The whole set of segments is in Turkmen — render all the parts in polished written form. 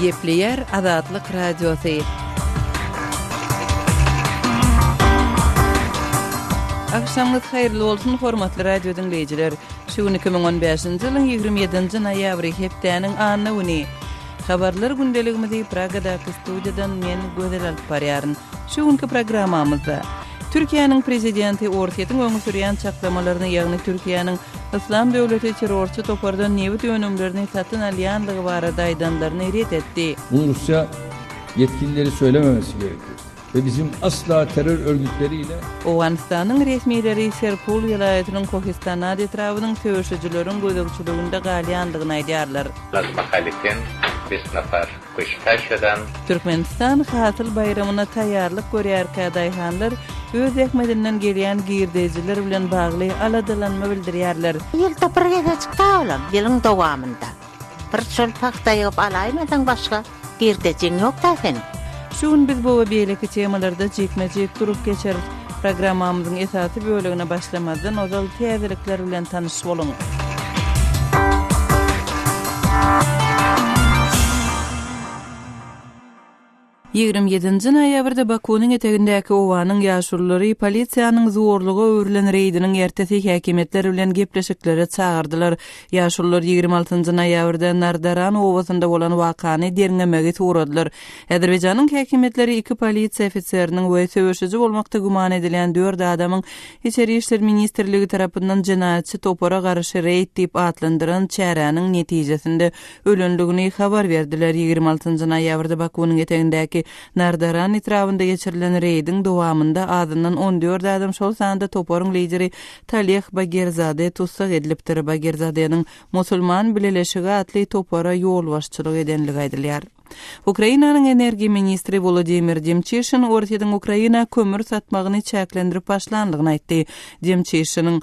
Gepleýär Azatlyk Radiosy. Agşamyňyz haýyrly bolsun, hormatly radio diňleýjiler! Şu gün 2015-nji ýylyň 27-nji noýabry, hepdäniň anna güni. Habarlar gündeligimizi Pragadaky studiýadan men Gözel alyp barýaryn. Şu günki programmamyzda Türkiýäniň prezidenti Orsýetiň öňe sürýän çaklamalaryny, ýagny Türkiýäniň Yslam döwleti terrorçy topardan nebit önümlerini satyn alýanlygy barada aýdanlaryny ret etdi. Bunu Rusya yetkilileri söylememesi gerekirdi ve bizim asla terör örgütleri ile. Owganystanyň resmileri Serpul welaýatynyň Kohistanad etrabynyň söweşijileriň gözegçiliginde galýandygyny aýdýarlar. Az mahalifin bist nafar kuşta şudan. Türkmenistan Hasyl baýramyna taýýarlyk görýärkä daýhanlar öz zähmetinden gelýän girdejiler bilen bagly aladalanma bildirýärler. Ýylda bir gezejik daglam, ýylyň dowamynda. Bir şol pagta ýygyp alaýmasaň başga girdejiň ýok-da seniň. Şu gün biz bu we beýleki temalarda jikme-jik durup geçeris. Programmamyzyň esasy bölegine başlamazdan ozal täzelikler bilen tanyş boluň. 27-nji noýabrda Bakunyň etegindäki obanyň ýaşululary polisiýanyň zorluga öwrülen reýdiniň ertesi häkimiýetler bilen gepleşiklere çagyrdylar. Ýaşulular 26-njy noýabrda Nardaran obasynda bolan wakany derňemegi soradylar. Azerbaýjanyň häkimiýetleri iki polisiýa ofiseriniň we söweşiji bolmakda güman edilýän dört adamyň Içeri işler ministrligi tarapyndan jenaýatçy topara garşy reýd diýip atlandyran çäräniň netijesinde ölendigini habar berdiler. 26-njy noýabrda Bakunyň etegindäki Nardaran etrabynda geçirilen reýdiň dowamynda azyndan 14 adam, şol sanda toparyň lideri Taleh Bagerzade tussag edilipdir. Bagerzadeniň Musulman bileleşigi atly topara ýolbaşçylyk edenligi aýdylýar. Ukrainanyň energiýa ministri Wolodymyr Demçişin Orsýetiň Ukraina kömür satmagyny çäklendirip başlandygyny aýtdy. Demçişiniň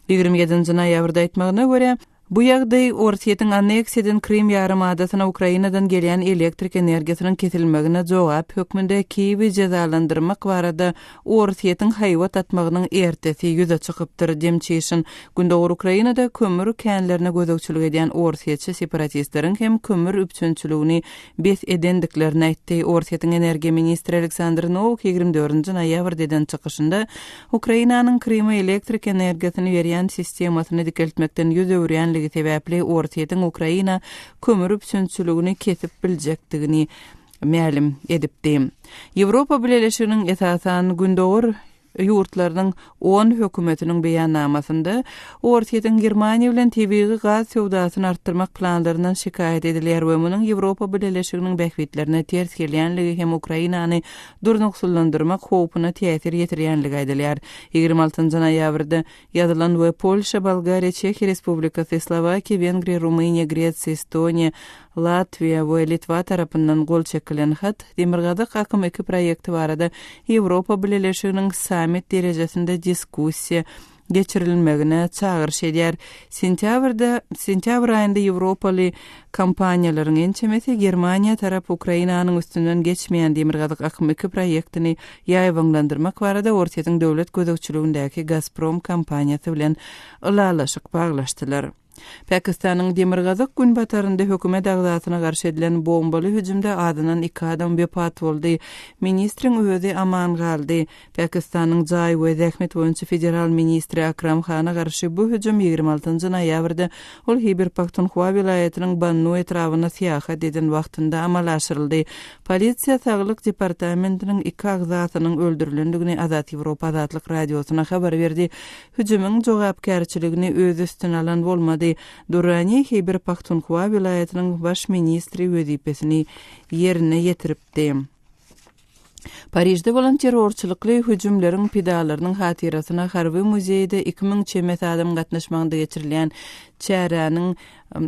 27-nji noýabrda aýtmagyna görä, bu ýagdaý Orsýetiň anneksiýa eden Krym ýarymadasyna Ukrainadan gelýän elektrik energiýasynyň kesilmegine jogap hökmünde Kiýewi jezalandyrmak barada Orsýetiň haýbat atmagynyň ertesi ýüze çykypdyr. Demçişin Gündogar Ukrainada kömür känlerine gözegçilik edýän orsýetçi separatistleriň hem kömür üpjünçiligini bes edendiklerini aýtdy. Orsýetiň energiýa ministri Aleksandr Nowak 24-nji noýabrda eden çykyşynda Ukrainanyň Kryma elektrik energiýasyny berýän sistemasyny dikeltmekden ýüz öwürýänligi sebäpli Orsýetiň Ukraina kömür üpjünçiligini kesip biljekdigini mälim edipdi. Ýewropa Bileleşiginiň esasan Gündogar ýurtlarynyň on hökümetiniň beýannamasynda Orsýetiň Germaniýa bilen tebigy gaz söwdasyny artdyrmak planlaryndan şikaýat edilýär we munuň Ýewropa Bileleşiginiň bähbitlerine ters gelýänligi hem Ukrainany durnuksyzlandyrmak howpuna täsir ýetirýänligi aýdylýar. 26 noýabrda Ýazylan we Polşa, Bolgariýa, Çehiýa Respublikasy, Slowakiýa, Wengriýa, Rumyniýa, Gresiýa, Estoniýa, Latwiýa we Litwa tarapyndan gol çekilen hat Demirgazyk akym iki proýekti barada Ýewropa Bileleşiginiň sammit derejesinde diskussiýa geçirilmegine çagyryş edýär. Sentýabrda sentýabr aýynda ýewropaly kompaniýalaryň ençemesi Germaniýa tarap Ukrainanyň üstünden geçmeýän Demirgazyk akym iki proýektini ýaýbaňlandyrmak barada Orsýetiň döwlet gözegçiligindäki Gazprom kompaniýasy bilen ylalaşyk baglaşdylar. Pakistanyň demirgazyk-günbatarynda hökümet agzasyna garşy edilen bombaly hüjümde azyndan iki adam wepat boldy. Ministriň özi aman galdy. Pakistanyň jaý we zähmet boýunça federal ministri Akram Hana garşy bu hüjüm 26 noýabrda ol Hiber-Pahtunhwa welaýatynyň Bannu etrabyna syýahat eden wagtynda amala aşyryldy. Polisiýa saglyk departamentiniň iki agzasynyň öldürilendigini Azat Ýewropa Azatlyk Radiosyna habar berdi. Hüjümiň jogapkärçiligini öz üstüne alan bolmady. Durrani Hiber-Pahtunhwa welaýatynyň baş ministri wezipesini ýerine ýetiripdi. Parižde bolan terrorçylykly hüjümleriň pidalarynyň hatyrasyna harby muzeýde 2000 çemesi adam gatnaşmagynda geçirilýän çäräniň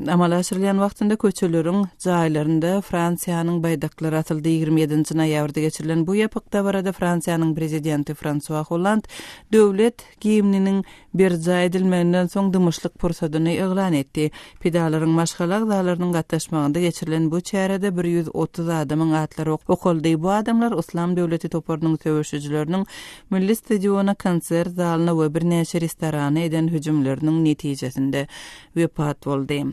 amala aşyrylýan wagtynda köçeleriň jaýlarynda Fransiýanyň baýdaklary asyldy. 27-nji noýabrda geçirilen bu ýapyk dabarada Fransiýanyň prezidenti Fransua Holland döwlet gimniniň berjaý edilmeginden soň dymyşlyk pursadyny yglan etdi. Pidalaryň maşgala agzalarynyň gatnaşmagynda geçirilen bu çärede 130 adamyň atlary okaldy. Bu adamlar Yslam döwleti toparynyň söweşijileriniň Milli stadiona, konsert zalyna we birnäçe restorana eden hüjümleriniň netijesinde wepat boldy.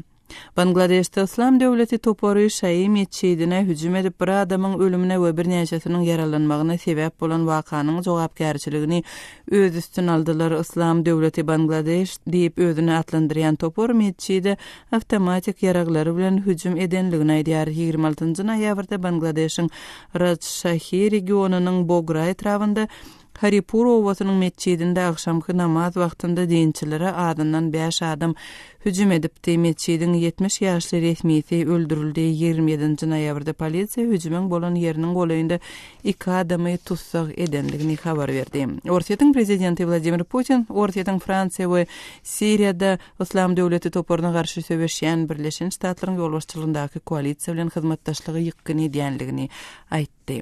Bangladeşde Yslam döwleti topary şaýy metjidine hüjüm edip, bir adamyň ölümine we birnäçesiniň ýaralanmagyna sebäp bolan wakanyň jogapkärçiligini öz üstüne aldylar. Yslam döwleti Bangladeş diýip özüni atlandyrýan topar metjide awtomatik ýaraglary bilen hüjüm edenligini aýdýar. 26 noýabrda Bangladeşiň Rajşahi regionynyň Bogra etrabynda Haripur obasynyň metjidinde agşamky namaz wagtynda dinçilere azyndan bäş adam hüjüm edipdi. Metjidiň 70 ýaşly resmisi öldürildi. 27-nji noýabrda polisiýa hüjümiň bolan ýeriniň golaýynda iki adamy tussag edendigini habar berdi. Orsýetiň prezidenti Wladimir Putin Orsýetiň Fransiýa we Siriýada Yslam döwleti toparyna garşy söweşýän Birleşen Ştatlaryň ýolbaşçylygyndaky koalisiýa bilen hyzmatdaşlygy ýykgyn edýändigini aýtdy.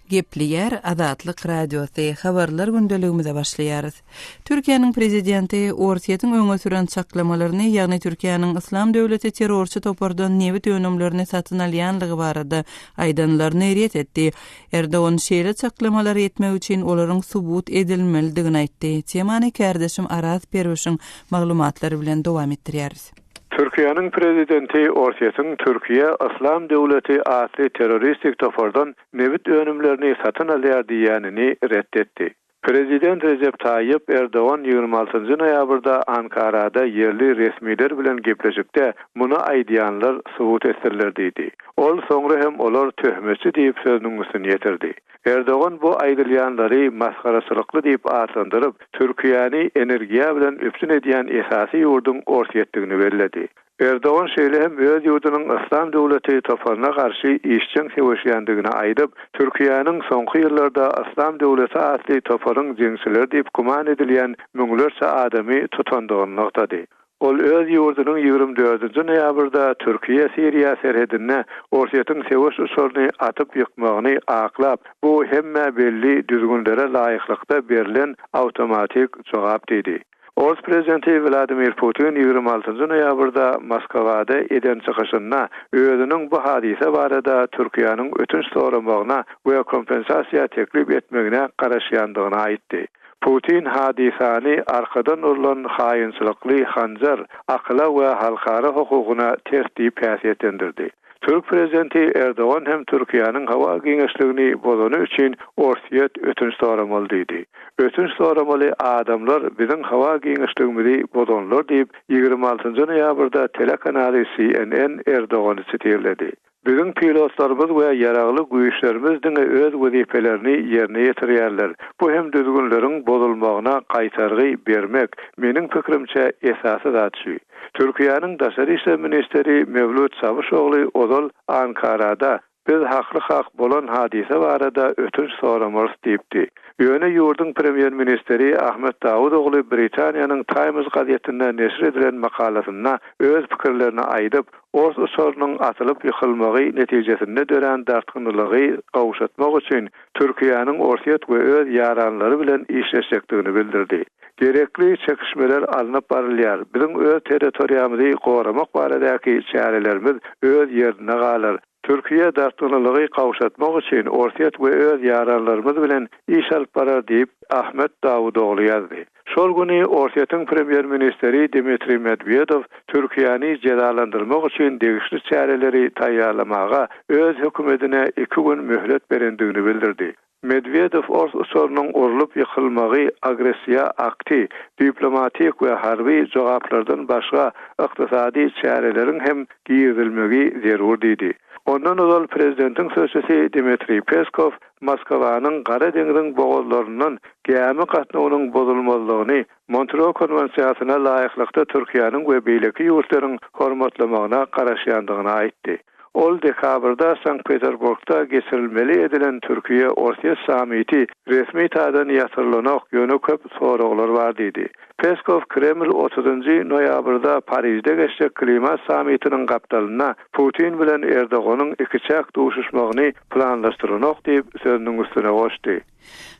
Gepleýär Azatlyk Radiosy, Habarlar gündeligimize başlaýarys. Türkiýäniň prezidenti Orsýetiň öňe süren çaklamalaryny, ýagny Türkiýäniň Yslam döwleti terrorçy topardan nebit önümlerini satyn alýanlygy barada aýdanlaryny ret etdi. Erdogan şeýle çaklamalary etmek üçin olaryň subut edilmelidigini aýtdy. Temany kärdeşim Araz Perwişiň maglumatlary bilen dowam etdirýäris. Türkiýäniň prezidenti Orsýetiň Türkiýe Yslam döwleti atly terroristik topardan nebit önümlerini satyn alýar diýýänini ret etdi. Prezident Rejep Taýýip Erdogan 26 njy noýabrda Ankarada ýerli resmiler bilen gepleşikde muny aýdýanlar subut etsinler diýdi. Ol soňra hem olar töhmetçi diýip sözüniň üstüni ýetirdi. Erdogan bu aýdylýanlary masgaraçylykly diýip atlandyryp, Türkiýäni energiýa bilen üpjün edýän esasy ýurduň Orsýetdigini belledi. Erdogan şeýle hem öz ýurdunyň Yslam döwleti toparyna garşy işjeň söweşýändigini aýdyp, Türkiýäniň soňky ýyllarda Yslam döwleti atly toparyň jeňçileri diýip güman edilýän müňlerçe adamy tutandygyny nygtady. Ol öz ýurdunyň 24 noýabrda Türkiýe-Siriýa serhedinde Orsýetiň söweş uçaryny atyp ýykmagyny aklap, bu hemmä belli düzgünlere laýyklykda berlen awtomatik jogap diýdi. Ors prezidenti Wladimir Putin 26 noýabrda Moskwada eden çykyşynda özüniň bu hadysa barada Türkiýäniň ötünç soramagyna we kompensasiýa teklip etmegine garaşýandygyny aýtdy. Putin hadysany arkadan urlan haýynçylykly hanjar, akyla we halkara hukugyna ters diýip häsiýetlendirdi. Türk prezidenti Erdogan hem Türkiýäniň howa giňişligini bozany üçin Orsýet ötünç soramaly diýdi. Ötünç soramaly adamlar biziň howa giňişligimizi bozanlar diýip, 26 noýabrda telekanaly CNN Erdogany sitirledi. Biziň pilotlarymyz we ýaragly güýçlerimiz diňe öz wezipelerini ýerine ýetirýärler. Bu hem düzgünleriň bozulmagyna gaýtargy bermek, meniň pikirimçe, esasy zat şu. Türkiýäniň daşary işler ministri Mewlüt Çawuşogly ozal Ankarada, Biz hakly-hak bolan hadysa barada ötünç soramarys diýipdi. Ýöne ýurduň premýer-ministri Ahmet Dawutogly Britaniýanyň Times gazetinde neşir edilen makalasynda öz pikirlerini aýdyp, Ors uçarynyň atylyp ýykylmagy netijesinde dörän dartgynlylygy gowşatmak üçin Türkiýäniň Orsýet we öz ýaranlary bilen işleşjekdigini bildirdi. Gerekli çekişmeler alnyp barylýar. Biziň öz territoriýamyzy goramak baradaky çärelerimiz öz ýerinde galar. Türkiýe dartgynlylygy gowşatmak üçin Orsýet we öz ýaranlarymyz bilen iş alyp barar diýip, Ahmet Dawutogly ýazdy. Şol güni Orsýetiň premýer-ministri Dmitriý Medwedew Türkiýäni jezalandyrmak üçin degişli çäreleri taýýarlamaga öz hökümetine iki gün möhlet berendigini bildirdi. Medwedew ors uçarynyň urlup ýykylmagy agressiýa akty, diplomatik we harby jogaplardan başga ykdysady çäreleriň hem girizilmegi zerur diýdi. Ondan ozal prezidentiň sözçüsi Dmitriý Peskow Moskwanyň Gara deňziň bogazlaryndan gämi gatnawynyň bozulmazlygyny Montreo konwensiýasyna laýyklykda Türkiýäniň we beýleki ýurtlaryň hormatlamagyna garaşýandygyny aýtdy. Ol dekabrda Sankt-Peterburgda geçirilmeli edilen Türkiýe-Orsýet sammiti resmi taýdan ýatyrylanok, ýöne köp soraglar bar diýdi. Peskow Kreml otuzynjy noýabrda Parižde geçjek klimat sammitiniň gapdalynda Putin bilen Erdoganyň ikiçäk duşuşmagyny planlaşdyranok diýip, sözüniň üstüne goşdy.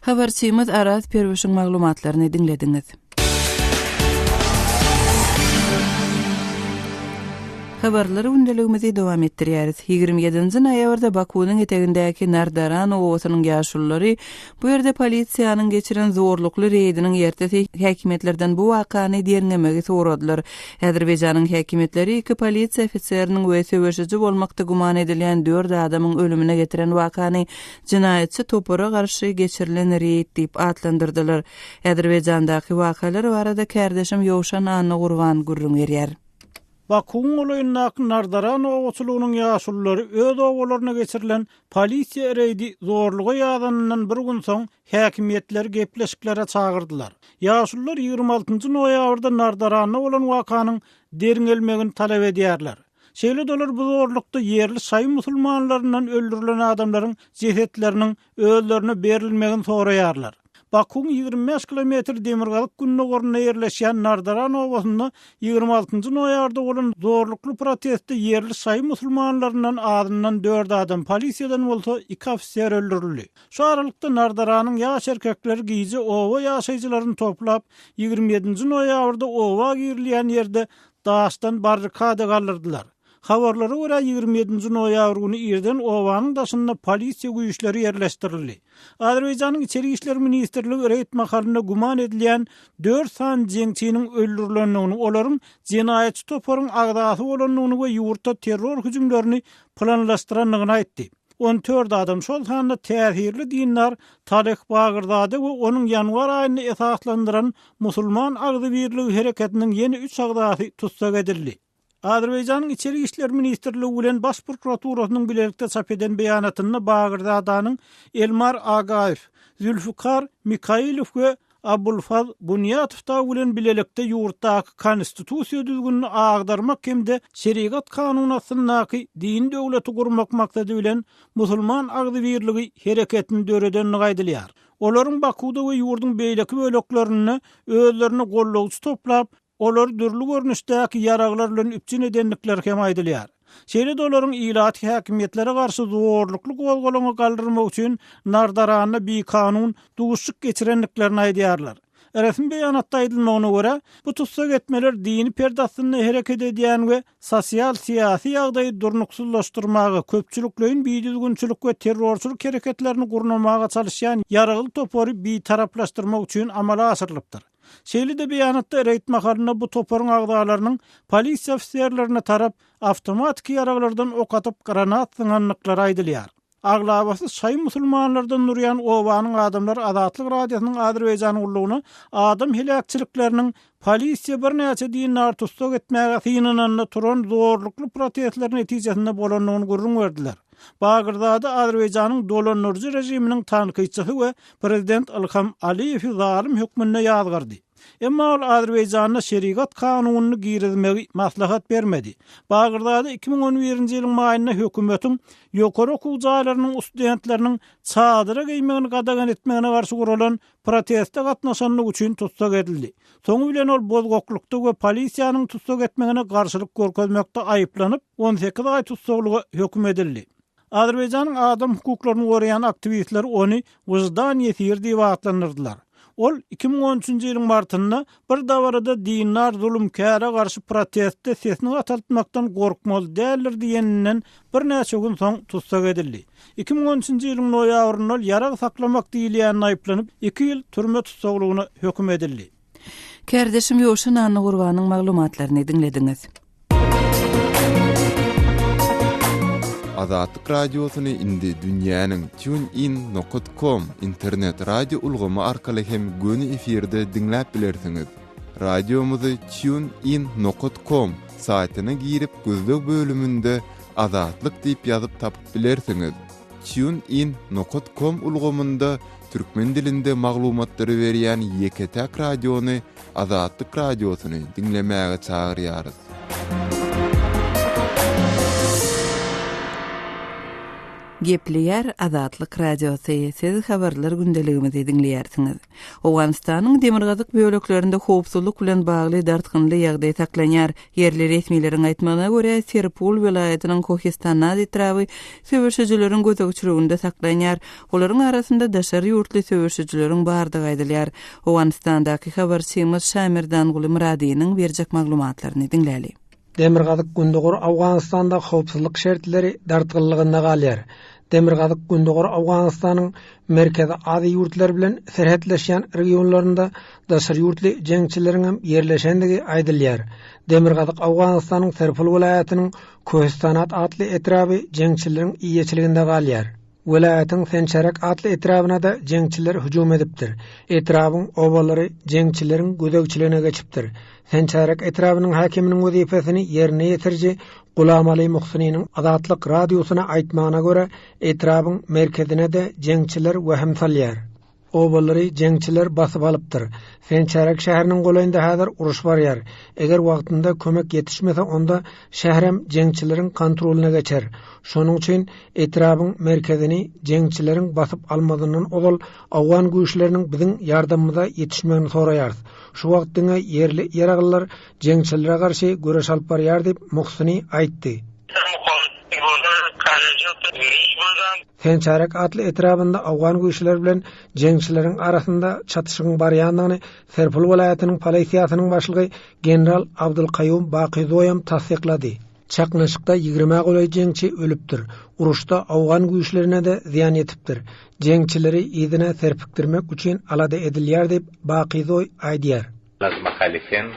Habarçymyz Araz Perwişiň maglumatlaryny diňlediňiz. Habarlar gündeligimizi dowam etdirýäris. 27-nji noýabrda Bakuwyň etegindäki Nardaran obasynyň ýaşululary bu ýerde polisiýanyň geçiren zorlukly reýdiniň ertesi häkimiýetlerden bu wakany derňemegi soradylar. Azerbaýjanyň häkimiýetleri iki polisiýa ofiseriniň we söweşiji bolmakda güman edilýän dört adamyň ölümine getiren wakany jenaýatçy topara garşy geçirilen reýd diýip atlandyrdylar. Azerbaýjandaky wakalar barada kärdeşim Ýowşan Annagurban gürrüň berýär. Bakuwyň golaýyndaky Nardaran obaçylygynyň ýaşululary öz obalaryna geçirilen polisiýa reýdi zorluga ýazanyndan bir gün soň häkimiýetleri gepleşiklere çagyrdylar. Ýaşulular 26 nji noýabrda Nardaranda bolan wakanyň derňelmegini talap edýärler. Şeýle-de olar bu zorlukda ýerli şaýy musulmanlaryndan öldürilen adamlaryň jesetleriniň özlerine berilmegini soraýarlar. Bakuwyň 25 kilometr demirgazyk-gündogarynda ýerleşýän Nardaran obasynda 26 nji noýabrda bolan zorlukly protestde ýerli şaýy musulmanlaryndan azyndan dört adam, polisiýadan bolsa iki ofiser öldürildi. Şu aralykda Nardaranyň ýaş erkekleri gije oba ýaşaýjylaryny toplap, 27 nji noýabrda oba girilýän ýerde daşdan barrikada galdyrdylar. Habarlara görä, 27 nji noýabr güni irden obanyň daşynda polisiýa güýçleri ýerleşdirildi. Azerbaýjanyň Içeri işler ministrligi reýd mahalynda güman edilýän dört sany jeňçiniň öldürilendigini, olaryň jenaýatçy toparyň agzasy bolandygyny we ýurtda terror hüjümlerini planlaşdyrandygyny aýtdy. 14 adam, şol sanda täsirli dindar Taleh Bagyrzade we onuň ýanwar aýynda esaslandyran Musulman agzybirligi hereketiniň ýene üç agzasy tussag edildi. Azerbaýjanyň Içeri işler ministrligi bilen Baş prokuraturasynyň bilelikde çap eden beýanatynda Bagyrzadanyň Elmar Agaýew, Zülfikar Mikailow we Abulfaz Bunýatow dagy bilen bilelikde ýurtdaky konstitusiýa düzgünini agdarmak hem-de şerigat kanuny astyndaky dini döwleti gurmak maksady bilen Musulman agzybirligi hereketini döredendigi aýdylýar. Olaryň Bakuwda we ýurduň beýleki böleklerinde özlerine gollawçy toplap, Olary dürli görnüşdäki ýaraglar bilen üpjün edendikleri hem aýdylýar. Şeýle-de olaryň ilaty häkimiýetlere garşy zorlukly gozgalaňy galdyrmak üçin Nardaranda bikanun duşuşyk geçirendiklerini aýdýarlar. Resmi beýanatda aýdylmagyna görä, bu tussag etmeler dini perde astynda hereket edýän we sosial-syýasy ýagdaýy durnuksyzlaşdyrmaga, köpçülikleýin bidüzgünçilik we terrorçylyk hereketlerini gurnamaga çalyşýan ýaragly topary bitaraplaşdyrmak üçin amala aşyrylypdyr. Şeýle-de beýanatda reýd mahalynda bu toparyň agzalarynyň polisiýa ofiserlerine tarap awtomatiki ýaraglardan ok atyp granat zyňandyklary aýdylýar. Aglabasy şaýy musulmanlardan durýan obanyň adamlary Azatlyk Radiosynyň Azerbaýjan gullugyna adam heläkçilikleriniň polisiýa birnäçe dindary tussag etmäge synananda turan zorlukly protestler netijesinde bolandygyny gürrüň berdiler. Bagyrzada Azerbaýjanyň dolandyryjy režiminiň tankytçysy we prezident Ilham Aliýewi zalym hökmünde ýazgardy. Emma ol Azerbaýjanda şerigat kanunyny girizmegi maslahat bermedi. Bagyrzada 2011-nji ýylyň maýynda hökümetiň ýokary okuw jaýlarynyň studentleriniň çadyra geýmegini gadagan etmegine garşy guralan proteste gatnaşanlygy üçin tussag edildi. Soňy bilen ol bozgaklykda we polisiýanyň tussag etmegine garşylyk görkezmekde aýyplanyp, 18 aý tussaglyga höküm edildi. Azerbaýjanyň adam hukuklaryny goraýan aktiwistleri ony wyždan ýesiri diýip atlandyrdylar. Ol 2013-nji ýylyň martynda bir dabarada dindar zulumkäre garşy protestde sesini gataltmakdan gorkmaly däldir diýeninden birnäçe gün soň tussag edildi. 2013-nji ýylyň noýabrynda ol ýarag saklamak diýilýänine aýyplanyp, iki ýyl türme tussaglygyna höküm edildi. Kärdeşim Ýowşan Annagurbanyň maglumatlaryny diňlediňiz. Azatlyk Radiosyny indi dünýäniň TuneIn nokat com internet radio ulgamy arkaly hem göni efirde diňläp bilersiňiz. Radiomyzy TuneIn nokat com saýtyna girip gözleg bölüminde Azatlyk diýip ýazyp tapyp bilersiňiz. Tune in nokat kom ulgamynda türkmen dilinde maglumatlary berýän ýeke-täk radiony Azatlyk Radiosyny diňlemäge çagyrýarys. Gepleýär Azatlyk Radiosy, siz habarlar gündeligimizi diňleýärsiňiz. Owganystanyň demirgazyk böleklerinde howpsuzlyk bilen bagly dartgynly ýagdaý saklanýar. Ýerli resmileriň aýtmagyna görä, Serpul welaýatynyň Kohistanaz etraby söweşijileriň gözegçiliginde saklanýar. Olaryň arasynda daşary ýurtly söweşijileriň bardygy aýdylýar. Owganystandaky habarçymyz Şamerdanguly Myradynyň berjek maglumatlaryny diňläli. Demirgazyk-gündogar Owganystanda howpsuzlyk şertleri dartgynlygynda galýar. Demirgazyk-gündogar Owganystanyň Merkezi Aziýa ýurtlary bilen serhetleşýän regionlarynda daşary ýurtly jeňçileriňem ýerleşendigi aýdylýar. Demirgazyk Owganystanyň Serpol welaýatynyň Köhistanat atly etraby jeňçileriň eýeçiliginde galýar. Welaýatyň Sençerek atly etrabyna-da jeňçiler hüjüm edipdir. Etrabyň obalary jeňçileriň gözegçiligine geçipdir. Sençerek etrabynyň häkiminiň wezipesini ýerine ýetiriji Gulamaly Muhsininiň Azatlyk Radiosyna aýtmagyna görä, etrabyň merkezine-de jeňçiler wehim salýar. Obalary jeňçiler basyp alypdyr. Sençärek şäheriniň golaýynda häzir uruş barýar. Eger wagtynda kömek ýetişmese onda şäherem jeňçileriň kontrolyna geçer. Şonuň üçin etrabyň merkezini jeňçileriň basyp almazyndan ozal owgan güýçleriniň biziň ýardamymyza ýetişmegini soraýarys. Şu wagt diňe ýerli ýaraglylar jeňçilere garşy göreş alyp barýar diýip, Muhsini aýtdy. Sençärek atly etrabynda owgan güýçleri bilen jeňçileriň arasynda çatyşygyň barýandygyny Serpol welaýatynyň polisiýasynyň başlygy general Abdulkaýum Bakyzoýam tassyklady. Çaknyşykda ýigrimä golaý jeňçi ölüpdir. Uruşda owgan güýçlerine-de zyýan ýetipdir. Jeňçileri yzyna serpikdirmek üçin alada edilýär diýip, Bakyzoý aýdýar. Az muhalifin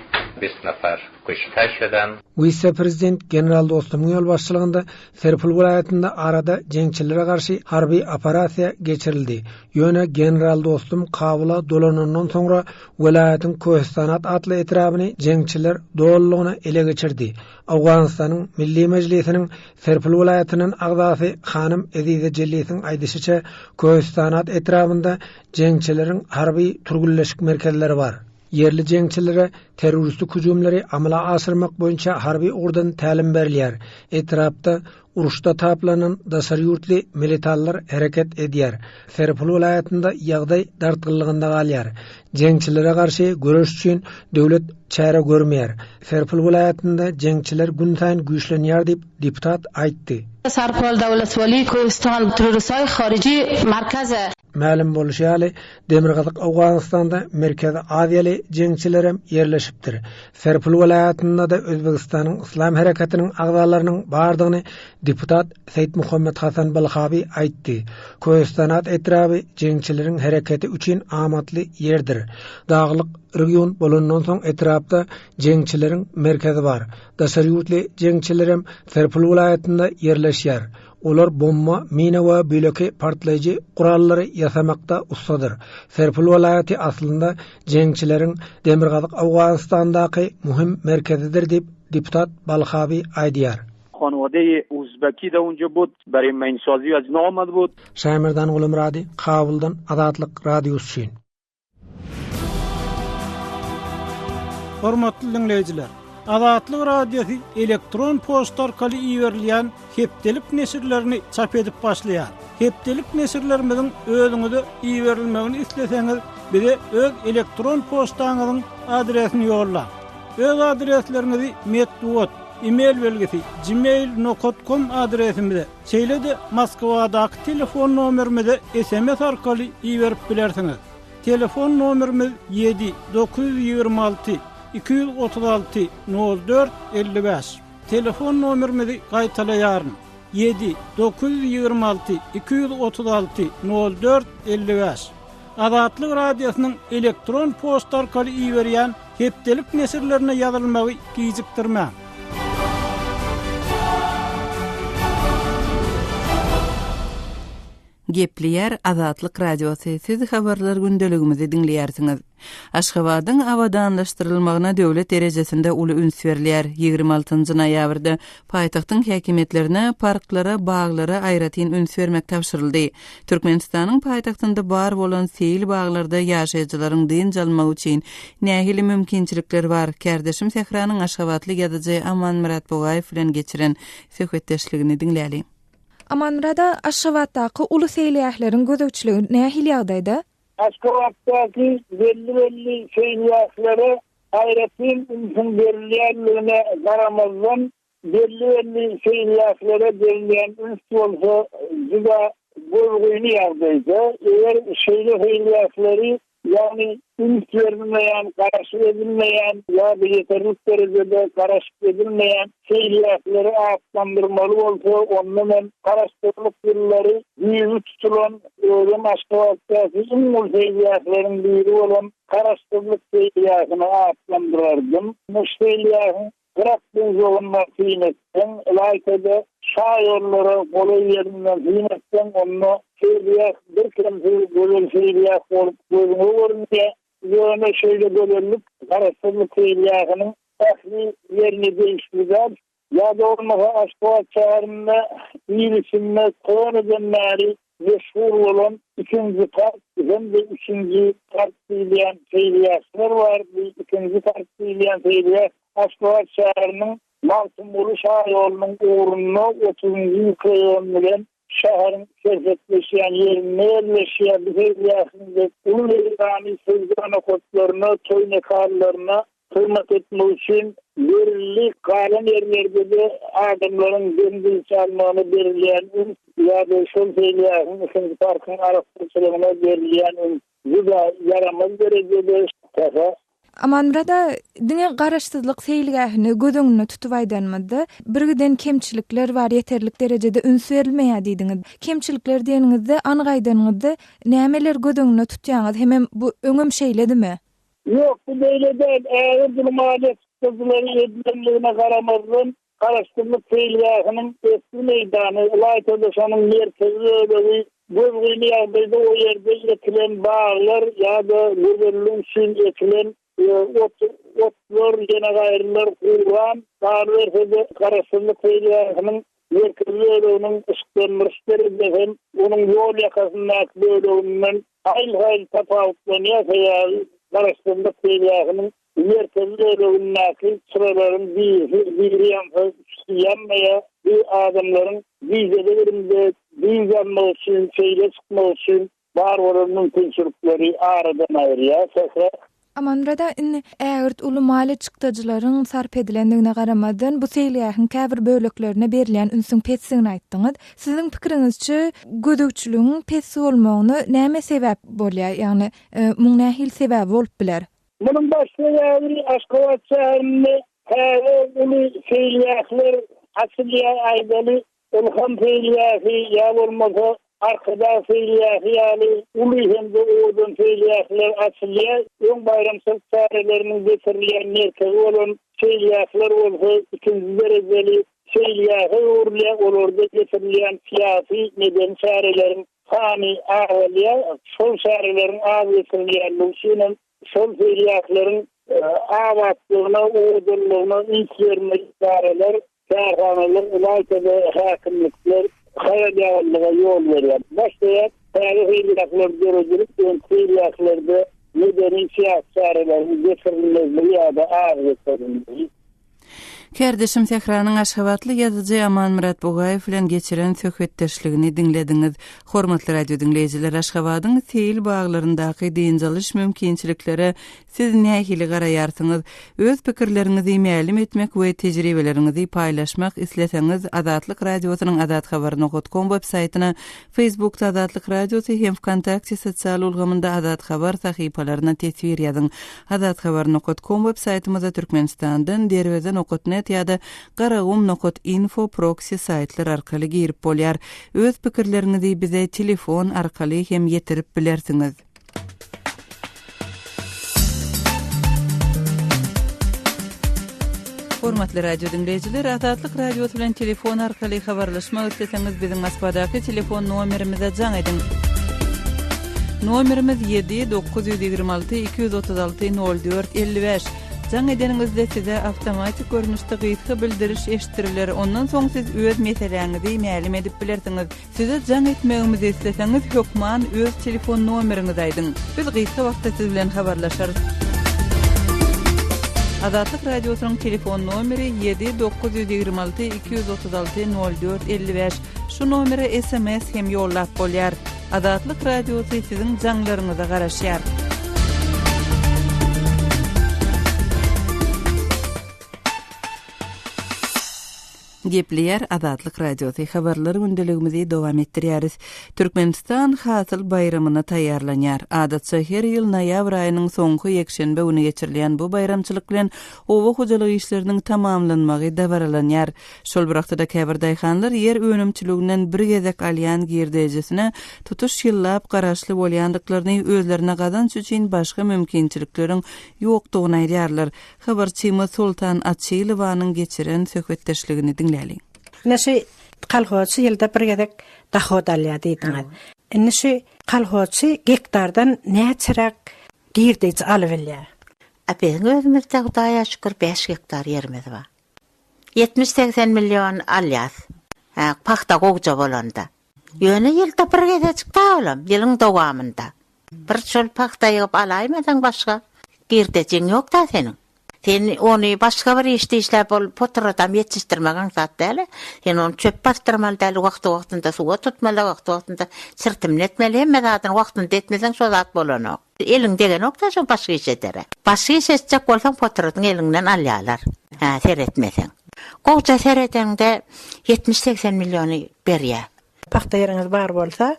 bist nafar kuşta şudan. Wise-prezident general Dostumyň ýolbaşçylygynda Serpil welaýatynda arada jeňçilere garşy harby operasiýa geçirildi. Ýöne general Dostum Kabula dolanandan soňra welaýatyň Köhistanat atly etrabyny jeňçiler dolulygyna ele geçirdi. Owganystanyň Milli Mejlisiniň Serpil welaýatyndan agzasy hanym Ezize Jellisiň aýdyşyça, Köhistanat etrabynda Jeňçileriň harby türgünleşik merkezleri bar. Ýerli jeňçilere terroristik hüjümleri amala aşyrmak boýunça harby ugurdan tälim berilýär. Etrapda uruşda taplanan daşary ýurtly militanlar hereket edýär. Serpil welaýatynda ýagdaý dartgynlygynda galýar. Jeňçilere garşy göreş üçin döwlet çäre görmeýär. Serpil welaýatynda jeňçiler günsaýyn güýçlenýär diýip, deputat aýtdy. Sarpol Dawlatwali Köhistan Terroristهای Khariji Markaz Mälim bolşy ýaly, Demirgazyk Owganystanda Merkezi Aziýaly jeňçilerem ýerleşipdir. Serpil welaýatynda-da Özbegistanyň Yslam hereketiniň agzalarynyň bardygyny deputat Seýitmuhammet Hasan Balhabi aýtdy. Köhistanat etraby jeňçileriň hereketi üçin amatly ýerdir. Daglyk region bolandan soň etrapda jeňçileriň merkezi bar. Daşary ýurtly jeňçilerem Serpil welaýatynda ýerleşýär. Olar bomba, mina we beýleki partlaýjy gurallary ýasamakda ussadyr. Serpil welaýaty aslynda jeňçileriň Demirgazyk Owganystandaky möhüm merkezidir diýip, deputat Balhabi aýdýar. Hanwade Uzbeki da unja bud, bari mainsazi az na omad bud. Şaýmerdan Gulumyrady, Kabuldan Azatlyk Radiosy üçin. Hormatly diňleýjiler! Azatlyk Radiosy elektron poçta arkaly iberilýän hepdelik neşirlerini çap edip başlaýar. Hepdelik neşirlerimiziň özüňize iberilmegini isleseňiz, bize öz elektron poçtaňyzyň adresini ýollaň. Öz adresleriňizi metbugat, e-mail belgisi, gmail nokat kom adresimize, şeýle-de Moskwadaky telefon nomerimize sms arkaly iberip bilersiňiz. Telefon nomerimiz ýedi 926 236 04 55. Telefon nomerimizi gaýtalaýaryn, ýedi 926 236 04 55. Azatlyk Radiosynyň elektron poçta arkaly iberýän hepdelik neşirlerine ýazylmagy gijikdirmäň. Gepleýär Azatlyk Radiosy, siz habarlar gündeligimizi diňleýärsiňiz. Aşgabadyň abadanlaşdyrylmagyna döwlet derejesinde uly üns berilýär. 26 noýabrda paýtagtyň häkimiýetlerine parklara, baglara aýratyn üns bermek tabşyryldy. Türkmenistanyň paýtagtynda bar bolan seýil baglarda ýaşaýjylaryň dynç almagy üçin nähili mümkinçilikler bar? Kärdeşim Sähranyň aşgabatly ýazyjy Amanmyrat Bugaýew bilen geçiren söhbetdeşligini diňläliň. Amanmyrat aga, Aşgabatdaky uly seýilgähleriň gözegçiligi nähili ýagdaýda? Aşgabatdaky belli-belli seýilgählere aýratyn ünsüň berilýändigine garamazdan, belli-belli seýilgählere berilýän üns bolsa juda gözgyny ýagdaýda. Eger şeýle seýilgähleri. Ýagny üns berilmeýän, garaşyk edilmeýän ýa-da ýeterlik derejede garaşyk edilmeýän seýilgähleri atlandyrmaly bolsa, onda men Garaşsyzlyk ýyllary düýbi tutulan, özem Aşgabatdaky iň uly seýilgähleriň biri bolan Garaşsyzlyk seýilgähini atlandyrardym. Şu seýilgähiň Gyrak bujagyndan syn etseň, ylaýta-da, şaýollara golaý ýerinden syn etseň, onda seýilgäh birkemsiz gözel seýilgäh bolup gözüňe görünýär. Ýöne şeýle gözellik Garaşsyzlyk seýilgähiniň ähli ýerine degişli däl. Ýa-da bolmasa Aşgabat şäherinde il içinde köneden bäri meşhur bolan ikinji park hem-de üçünji park diýilýän seýilgähler bar. Bu ikinji park diýilýän seýilgäh Aşgabat şäheriniň Magtymguly şaýolunyň ugrunda otuzynjy mikroraýon bilen şäheriň serhetleşýän ýerinde ýerleşýär. Bu seýilgähiň uly meýdany söwda nokatlaryna, toý mekanlaryna hyzmat etmek üçin berildi. Galan ýerlerde-de adamlaryň dem-dynç almagyna berilýän üns ýa-da şol seýilgähiň ikinji parkyň arassaçylygyna berilýän üns juda ýaramaz derejede. Sähe. Amanmyrat aga, diňe Garaşsyzlyk seýilgähini göz öňünde tutup aýdanymyzda, birgiden kemçilikler bar, ýeterlik derejede üns berilmeýär diýdiňiz. Kemçilikler diýeniňizde, anyk aýdanyňyzda, nämeleri göz öňünde tutýaňyz? Hemem bu öňem şeýledimi? Ýok, bu beýle däl. Ägirt uly maliýe çykdajylary edilendigine garamazdan, Garaşsyzlyk seýilgähiniň esli meýdany, ylaýta-da şonuň merkezi bölegi gözgyny ýagdaýda o ýerde ekilen baglar ýa-da gözellik üçin ekilen ot, otlar, ýene gaýrylar guran, galyberse-de, Garaşsyzlyk seýilgähiniň merkezi böleginiň yşyklandyryş derejesi hem onuň ýol ýakasyndaky böleginden haýli-haýli tapawutlanýar, sebäbi Garaşsyzlyk seýilgähiniň merkezi bölegindäki çyralaryň birisi biri ýansa, üçüsi ýanmaýar. Bu adamlaryň gijede birinde dynç almak üçin, seýle çykmak üçin bar bolan mümkinçilikleri aradan aýyrýar. Sähra. Amanmyrat aga, indi ägirt uly maliýe çykdajylaryň sarp edilendigine garamazdan, bu seýilgähiň käbir böleklerine berilýän ünsüň pesdigini aýtdyňyz. Siziň pikiriňizçe, gözegçiligiň pes bolmagyna näme sebäp bolýar? Ýagny, muň nähili sebäbi bolup biler? Munuň baş sebäbi Aşgabat şäherinde täze uly seýilgähler açylýar, aýdaly, Ylham seýilgähi ýa bolmasa Arkadag seýilgähi ýaly uly hem-de owadan seýilgähler açylýar. Öň baýramçylyk çäreleriniň geçirilýän merkezi bolan seýilgähler bolsa ikinji derejeli seýilgähe öwrülýär, olarda geçirilýän syýasy, medeni çäreleriň sany azalýar. Şol çäreleriň az geçirilýänligi üçin hem şol seýilgähleriň abatlygyna, owadanlygyna üns bermeli edaralar, kärhanalar, ylaýta-da häkimlikler haýal-ýagallyga ýol berýär. Baş sebäp täze seýilgähler döredilip, öňki seýilgählerde medeni-syýasy çäreleriň geçirilmezligi ýa-da az geçirilmegi. Kärdeşim Sähranyň aşgabatly ýazyjy Amanmyrat Bugaýew bilen geçiren söhbetdeşligini diňlediňiz. Hormatly radio diňleýjiler, Aşgabadyň seýil baglaryndaky dynç alyş mümkinçiliklere siz nähili garaýarsyňyz? Öz pikirleriňizi mälim etmek we tejribeleriňizi paýlaşmak isleseňiz Azatlyk Radiosynyň azathabar nokat kom web saýtyna, Facebookda Azatlyk Radiosy hem Wkontakte sosial ulgamynda Azat Habar sahypalaryna teswir ýazyň. Azathabar nokat kom web saýtymyza Türkmenistandan Derweze nokat net ýa-da Garagum nokat info proksi saýtlar arkaly girip bolýar. Öz pikirleriňizi bize telefon arkaly hem ýetirip bilersiňiz. Hormatly radio diňleýjiler, Azatlyk Radiosy bilen telefon arkaly habarlaşmak isleseňiz, biziň Moskwadaky telefon nomerimize jaň ediň. Nomerimiz 7 926 236 04 55. Jaň edeniňizde size awtomatik görnüşde gysga bildiriş eşitdiriler, ondan soň siz öz meseläňizi mälim edip bilersiňiz. Size jaň etmegimizi isleseňiz hökman öz telefon nomeriňizi aýdyň. Biz gysga wagtda siz bilen habarlaşarys. Azatlyk Radiosynyň telefon nomeri 7 926 236 04 55. Şu nomere sms hem ýollap bolýar. Azatlyk Radiosy siziň jaňlaryňyza garaşýar. Gepleýär Azatlyk Radiosy, Habarlar gündeligimizi dowam etdirýäris. Türkmenistan Hasyl baýramyna taýýarlanýar. Adatça her ýyl noýabr aýynyň soňky ýekşenbe güni geçirilýän bu baýramçylyk bilen oba hojalyk işleriniň tamamlanmagy dabaralanýar. Şol bir wagtda-da käbir daýhanlar ýer önümçiliginden bir gezek alýan girdejisine tutuş ýyllap garaşly bolýandyklaryny, özlerine gazanç üçin başga mümkinçilikleriň ýokdugyny aýdýarlar. Habarçymyz Soltan Açylowanyň geçiren söhbetdeşligini diňläliň. Ine şu kolhozçy ýylda bir gezek dahod alýar diýdiňiz. Indi şu kolhozçy gektardan näçeräk girdeji alybilýär? A biziň özümizde Hudaýa şükür bäş gektar ýerimiz bar. Ýetmiş-segsen million alýas. Hä, pagta gowja bolanda. Ýöne ýylda bir gezejik da olam, ýylyň dowamynda. Bir şol pagta ýygyp alaýmasaň başga girdejiň ýok-da seniň. Sen ony başga bir işde işläp ol potradam ýetişdirmek aňsat däl-ä. Sen ony çöp basdyrmaly däl, wagty-wagtynda suwa tutmaly, wagty-wagtynda çirtimini etmeli, hemme zadyny wagtynda etmeseň şo zat bolanok. Eliň degenok-da şo başga iş edere. Başga iş etjek bolsaň potradyň eliňden alýarlar. Hä, seretmeseň. Gowja seredeňde ýetmiş-segsen milliony berýär. Pagta ýeriňiz bar bolsa,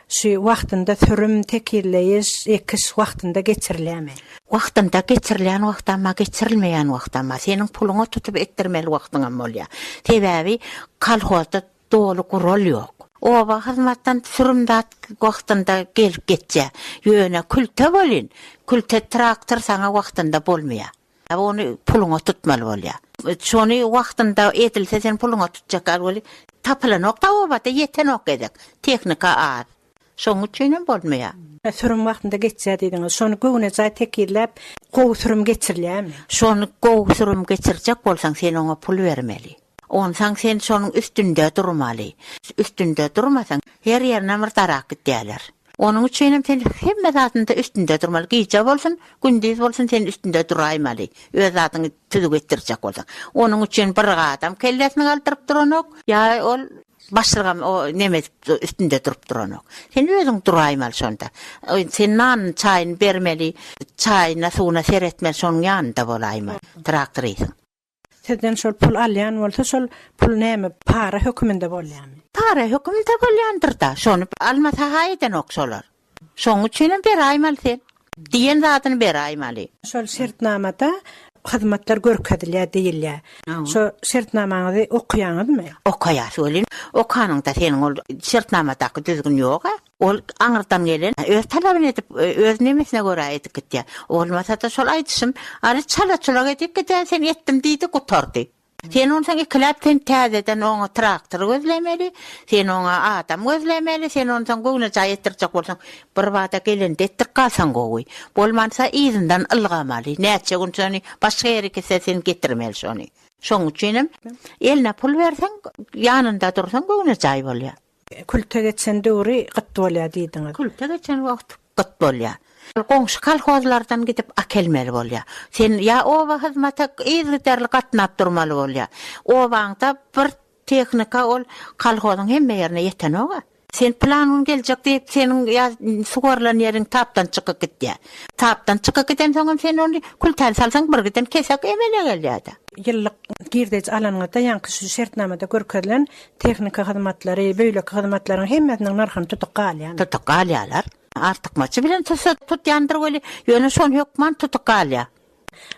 şu wagtynda sürüm, tekizleýiş, ekiş wagtynda geçirilýärmi? Wagtynda geçirilýän wagtam bar, geçirilmeýän wagtam bar. Seniň puluňa tutup etdirmeli wagtyňam bolýar. Sebäbi kolhozda doly gural ýok. Oba hyzmatdan sürüm zat wagtynda gelip geçýär. Ýöne külte welin, külte traktor saňa wagtynda bolmaýar. Ony puluňa tutmaly bolýar. Şony wagtynda edilse sen puluňa tutjak ýaly weli tapylanok-da obada ýetenok gezek. Tehnika az. Şonuň üçinem bolmaýar. Sürüm wagtynda geçýär diýdiňiz. Şony göwnejaý tekizläp gowy sürüm geçirilýärmi? Şony gowy sürüm geçirjek bolsaň sen oňa pul bermeli. Onsaň sen şonuň üstünde durmaly. Üstünde durmasaň her ýerine bir darak gidýärler. Onuň üçinem sen hemme zadynda üstünde durmaly. Gije bolsun, gündiz bolsun sen üstünde duraýmaly. Öz zadyňy tüzük etdirjek bolsaň. Onuň üçin bir adam kellesini galdyryp duranok. Ýa ol başlygam o neme edip üstünde durup duranok. Sen özüň duraýmaly şonda. Sen nanyny çaýyny bermeli, çaýyna suwuna seretmeli şonuň ýanynda bolaýmaly traktorisiň. Sizden şol pul alýan bolsa şol pul näme para höküminde bolýamy? Para höküminde bolýandyrda, şony almasa-ha edenok şolar. Şoň üçinem beraýmaly sen. Diýen zadyny beraýmaly. Şol şertnamada hyzmatlar görkezilýär diýilýär. Şo şertnamaňyzy okaýaňyzmy? Okaýas welin, okanyňda seniň ol şertnamadaky düzgün ýog-a. Ol aňyrdan gelen öz talabyny edip, öz nemesine görä edip gitýär. Bolmasa-da şol aýdyşym, aly çala-çulak edip gidä, sen etdim diýdi, gutardy. Sen onsoň ikiläp sen täzeden oňa traktor gözlemeli, sen oňa adam gözlemeli, sen onsoň göwnejaý etdirjek bolsaň, birbada gelende etdirip galsaň gowy. Bolmansa yzyndan ylgamaly, näçe gün şony başga ýere gitse sen getirmeli şony. Şoň üçinem eline pul berseň, ýanynda dursaň göwnejaý bolýar. Külte geçen döwri gyt bolýar diýdiňiz. Külte geçen wagt gyt bolýar. Goňşy kolhozlardan gidip akelmeli bolýar. Sen ýa oba hyzmata yzygiderli gatnap durmaly bolýar. Obaňda bir tehnika ol kolhozyň hemme ýerine ýetenok-a. Sen pylan gün geljek diýip seniň ýa suwarylan ýeriň tapdan çykyp gidýär. Tapdan çykyp gidensoňam sen ony kültäni salsaň birgiden kesek emele gelýär-de. Ýyllyk girdeji alanyňyzda ýaňky şu şertnamada görkezilen tehniki hyzmatlary, beýleki hyzmatlaryň hemmesiniň nyrhyny tutup galýarmy? Tutup galýarlar. Artykmaçy bilen tutsa tutýandyr weli, ýöne şony hökman tutup galýar.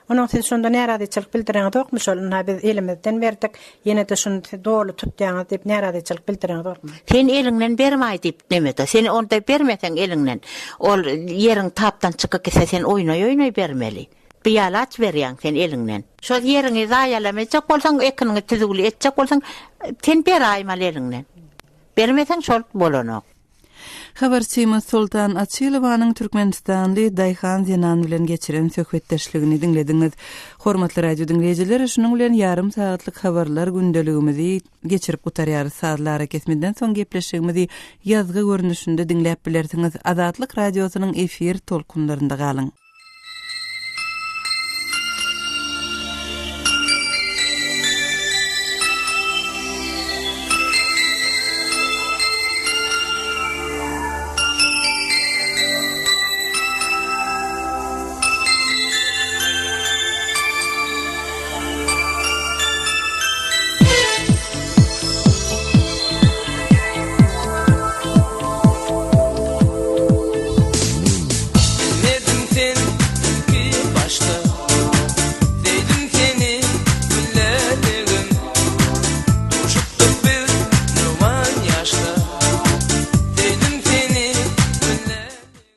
Onuň siz şonda närazyçylyk bildireňizokmy şol ynha biz elimizden berdik, ýene-de şuny siz doly tutýaňyz diýip närazyçylyk bildireňizokmy? Sen eliňden bermaý diýip nemede, sen onda bermeseň eliňden, ol ýeriň tapdan çykyp gitse sen oýnaý-oýnaý bermeli. Bialaç berýäň sen eliňden. Şol ýeriňi zaýalamajak bolsaň, ekiniňi tüzüwli etjek bolsaň, sen beraýmaly eliňden. Bermeseň şol bolanok. Habarçymyz Soltan Açylowanyň türkmenistanly daýhan zenan bilen geçiren söhbetdeşligini diňlediňiz. Hormatly radio diňleýjiler, şunuň bilen ýarym sagatlyk habarlar gündeligimizi geçirip gutarýarys. Sazly arakesmeden soň gepleşigimizi ýazgy görnüşinde diňläp bilersiňiz. Azatlyk Radiosynyň efir tolkunlarynda galyň.